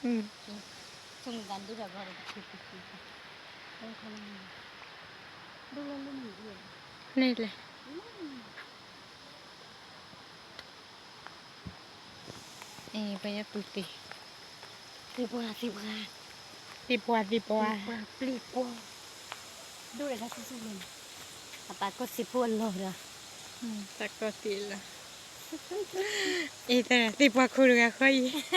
ဆိမိၣ်သးဒိၣ်တၢ်ဘျီဒီး ပထံၣ်ပထံၣ် န့ၣ်လဲၣ်. အံၤ ပှၤညါပူၤသ့ၣ်, သ့ၣ်ပှၢ်သ့ၣ်ပှၢ်, သ့ၣ်ပှၢ်သ့ၣ်ပှၢ်, ပျံၤပှၢ်, ဒိၣ်တၢ်ဆူၣ်ဆူၣ်လီၤ, အပာ်ကီၢ်သ့ၣ်ဖိအလီၢ်ဒီး, တၢ်ကီၢ်သ့ၣ်လီၤ, အံၤ သ့ၣ်ပှၢ်ခိၣ်တဂၤဃီအံၤ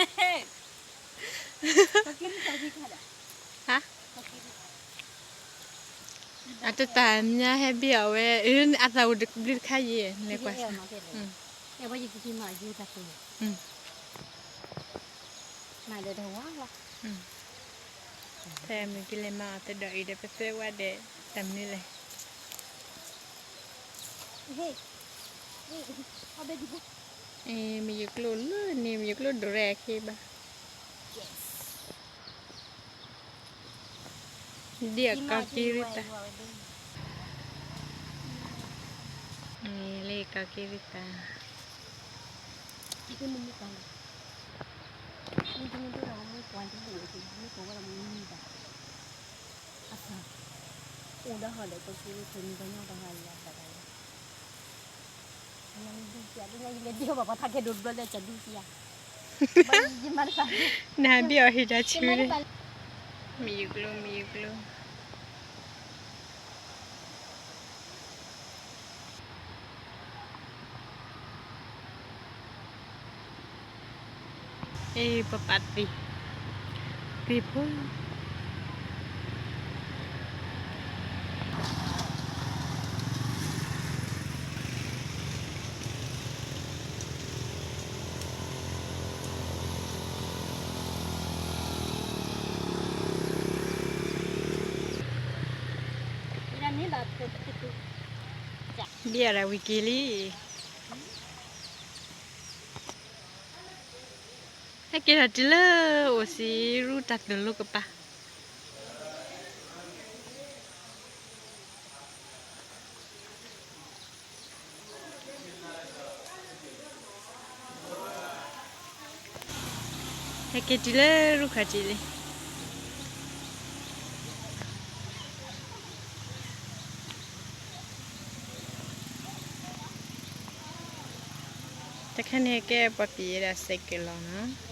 အတတၢ်မါဟဲဘ့ၣ်အီၤဝဲ, အသးအိၣ်တဘျုးတခါယံၤ လဲၤကွၢ်စၢ်, ဖဲမ့ၢ်ကလဲၤမၤအီၤသဒီးအံၤဒီး ပသ့ဝဲဒၣ်တၢ်မနုၤလဲၣ်. မ့ၢ်ယကျိၣ်လၢန့ၣ် မ့ၢ်ယကျိၣ်ဒိးရဲၣ်အခ့ဘၣ်. ဒ်အကီၢ်ကံရံၣ်သး, လၢကီၢ်ကံရံၣ်သး, အိၣ်ဒီးဟီၣ်ဒီးကီၢ်ကံရံၣ် နဟးဘ့ၣ်အီၤဟံၣ်တၢ်ဆူန့ၣ်, မ့ၢ်ယကျိၣ် မ့ၢ်ယကျိၣ်. အ့ ပပာ်သ့ၣ်, သ့ၣ်ဖိ ဘ့ၣ်အီၤဒၣ်ဝံၤက့ၤလံ, ဟဲက့ၤထီၣ်တုၤလၢအိၣ်စံရူတၢ်သိၣ်လိကပၤ ဟဲက့ၤတုၤလၢရူၢ်ခီၣ်ထံးလံ. တခါန့ၣ်ကဲပှၤပံၤယဲဒၣ်စဲးကလီၤနီၤ.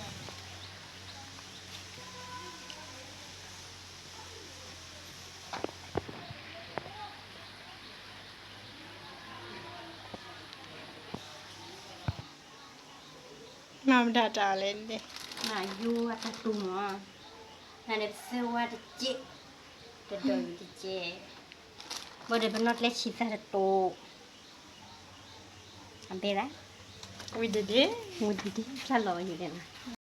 မၤမတၤတၢ်လဲၣ်, မၤယိၤအတၢ်တူၢ်မး, နန့ၣ်ပသၢဝါတကဲး, တဒိးယံၤတကဲး, ဘၣ်ဒီးပနီၣ်ကျဲဆံးသၣ်တတိၤ, အဘဲဒၣ်, ဝံၤဒဒ့, ဝံၤဒဒ့ ဖျါလီၤအီၤယိၤလဲၣ်နီၤ.